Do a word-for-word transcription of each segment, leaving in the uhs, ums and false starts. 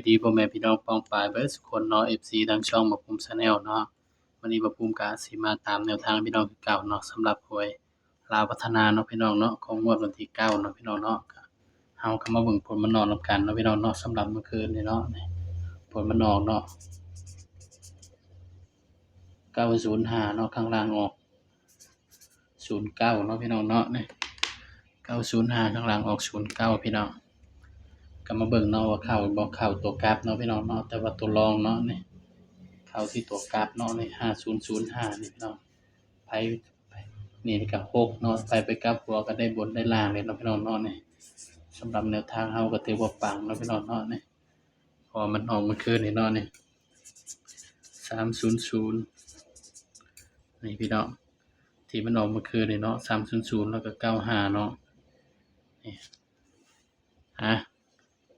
ดีพ่อแม่พี่น้องป้องปายเบิดสุคนเนาะ เอฟซี ทางช่องบ่าวภูมิ Channel เนาะ มื้อนี้บ่าวภูมิก็สิมาตามแนวทางพี่น้องคือเก่าเนาะ สำหรับหวยลาวพัฒนาเนาะพี่น้องเนาะ ของงวดวันที่เก้าเนาะพี่น้องเนาะ ก็เฮาก็มาเบิ่งผลมันออกนำกันเนาะพี่น้องเนาะ สำหรับเมื่อคืนนี้เนาะ ผลมันออกเนาะ เก้าศูนย์ห้าเนาะ ข้างล่างออก ศูนย์เก้าเนาะพี่น้องเนาะ นี่ เก้าศูนย์ห้า ข้างล่างออก ศูนย์เก้า พี่น้อง ก็มาเบิ่งเนาะว่าเข้าบ่ เข้าตัวกลับเนาะพี่น้องเนาะ แต่ว่าตัวรองเนาะ นี่ เข้าที่ตัวกลับเนาะ นี่ ห้าศูนย์ศูนย์ห้า นี่พี่น้อง ไผ นี่ก็ หก เนาะ ไผไปกลับหัวก็ได้บนได้ล่างเลยเนาะพี่น้องเนาะ นี่ สำหรับแนวทางเฮาก็ถือว่าปังเนาะพี่น้องเนาะ นี่ เพราะว่ามันออกเมื่อคืนนี้เนาะ นี่ สามศูนย์ศูนย์ นี่พี่น้อง ที่มันออกเมื่อคืนนี้เนาะ สามศูนย์ศูนย์ แล้วก็ เก้าห้า เนาะ นี่ อ่ะ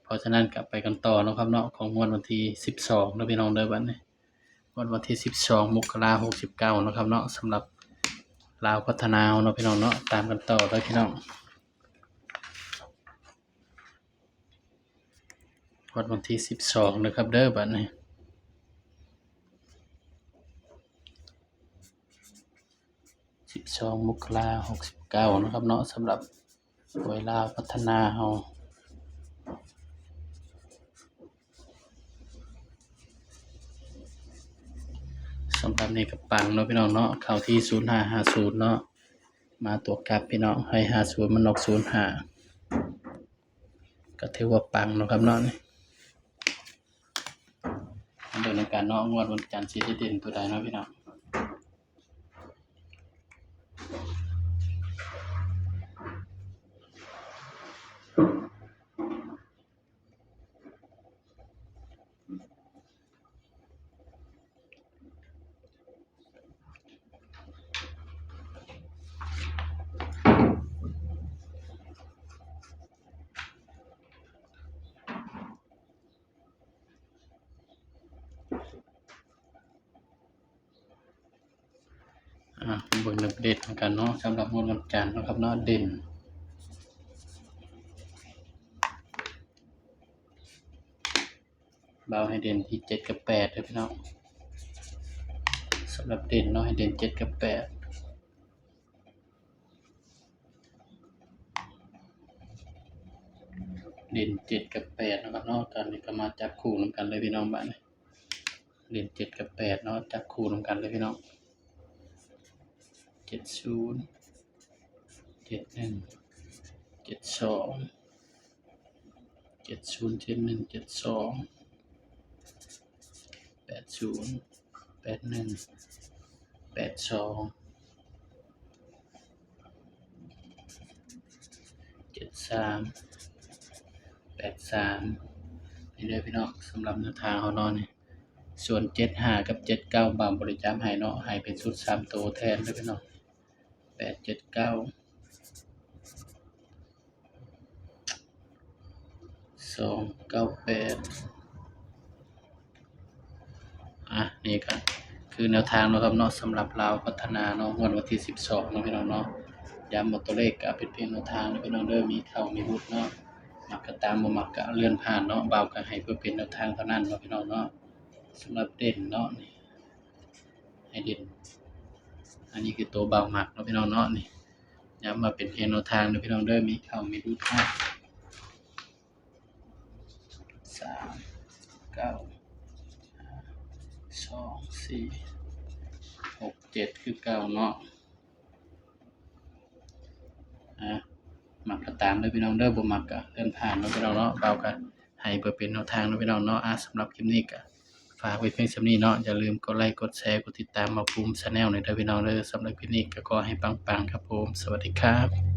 เพราะฉะนั้นก็ไปกันต่อเนาะครับเนาะ ของงวดวันที่สิบสองเนาะพี่น้องเด้อ บัดนี้ งวดวันที่สิบสอง มกราคม หกสิบเก้าเนาะครับเนาะ สำหรับลาวพัฒนาเนาะพี่น้องเนาะ ตามกันต่อเด้อพี่น้อง งวดวันที่สิบสองนะครับเด้อ บัดนี้ สิบสอง มกราคม หกสิบเก้านะครับเนาะ สำหรับหวยลาวพัฒนาเฮา สำหรับนี่ก็ปังเนาะพี่น้องเนาะ เข้าที่ ศูนย์ห้าห้าศูนย์ เนาะ มาตัวกลับพี่น้อง ให้ ห้าศูนย์ มันออก ศูนย์ห้า ก็ถือว่าปังเนาะครับเนาะ นี่ มาเบิ่งนำกันเนาะ งวดวันจันทร์สิได้เด่นตัวใดเนาะพี่น้อง อ่ะ เบิ่งเลขเด่นนำกันเนาะ สำหรับงวดวันจันทร์เนาะครับเนาะ เด่น บ่าวให้เด่นที่ เจ็ด กับ แปด เด้อพี่น้อง สำหรับเด่นเนาะ ให้เด่น เจ็ด กับ แปด เด่น เจ็ด กับ แปด นะครับเนาะ ตอนนี้ก็มาจับคู่นำกันเลยพี่น้อง บัดนี้ เด่น เจ็ด กับ แปด เนาะ จับคู่นำกันเลยพี่น้อง เจ็ดศูนย์ เจ็ดหนึ่ง เจ็ดสอง เจ็ดศูนย์ เจ็ดหนึ่ง เจ็ดสอง แปดศูนย์ แปดหนึ่ง แปดสอง เจ็ดสาม แปดสาม นี่เด้อพี่น้อง สำหรับแนวทางเฮาเนาะ นี่ ส่วน เจ็ดห้า กับ เจ็ดเก้า บ่าวบ่ได้จับให้เนาะ ให้เป็นชุดสามตัวแทนเด้อพี่น้อง แปดเจ็ดเก้า สองเก้าแปด อ่ะ นี่ก็คือแนวทางเนาะครับเนาะ สำหรับลาวพัฒนาเนาะ งวดวันที่สิบสองเนาะพี่น้องเนาะ ย้ำว่าตัวเลขก็เป็นเพียงแนวทางนะพี่น้องเด้อ มีเข้ามีหลุดเนาะ มักก็ตาม บ่มักก็เลื่อนผ่านเนาะ บ่าวก็ให้เพื่อเป็นแนวทางเท่านั้นเนาะพี่น้องเนาะ สำหรับเด่นเนาะ นี่ ให้เด่น อันนี้คือตัวบ่าวมักเนาะพี่น้องเนาะ นี่ ย้ำว่าเป็นเพียงแนวทางเด้อพี่น้องเด้อ มีเข้ามีหลุดเนาะ สาม เก้า ห้า สอง สี่ หก เจ็ด คือเก่าเนาะ อ่ะ มักก็ตามเด้อพี่น้องเด้อ บ่มักก็เลื่อนผ่านเนาะพี่น้องเนาะ บ่าวก็ให้เพื่อเป็นแนวทางเนาะพี่น้องเนาะ อ่ะ สำหรับคลิปนี้ก็ฝากไว้เพียงส่ำนี้เนาะ อย่าลืมกดไลค์ กดแชร์ กดติดตามบ่าวภูมิ Channel หน่อยเด้อพี่น้องเด้อ สำหรับคลิปนี้ก็ขอให้ปังๆครับผม สวัสดีครับ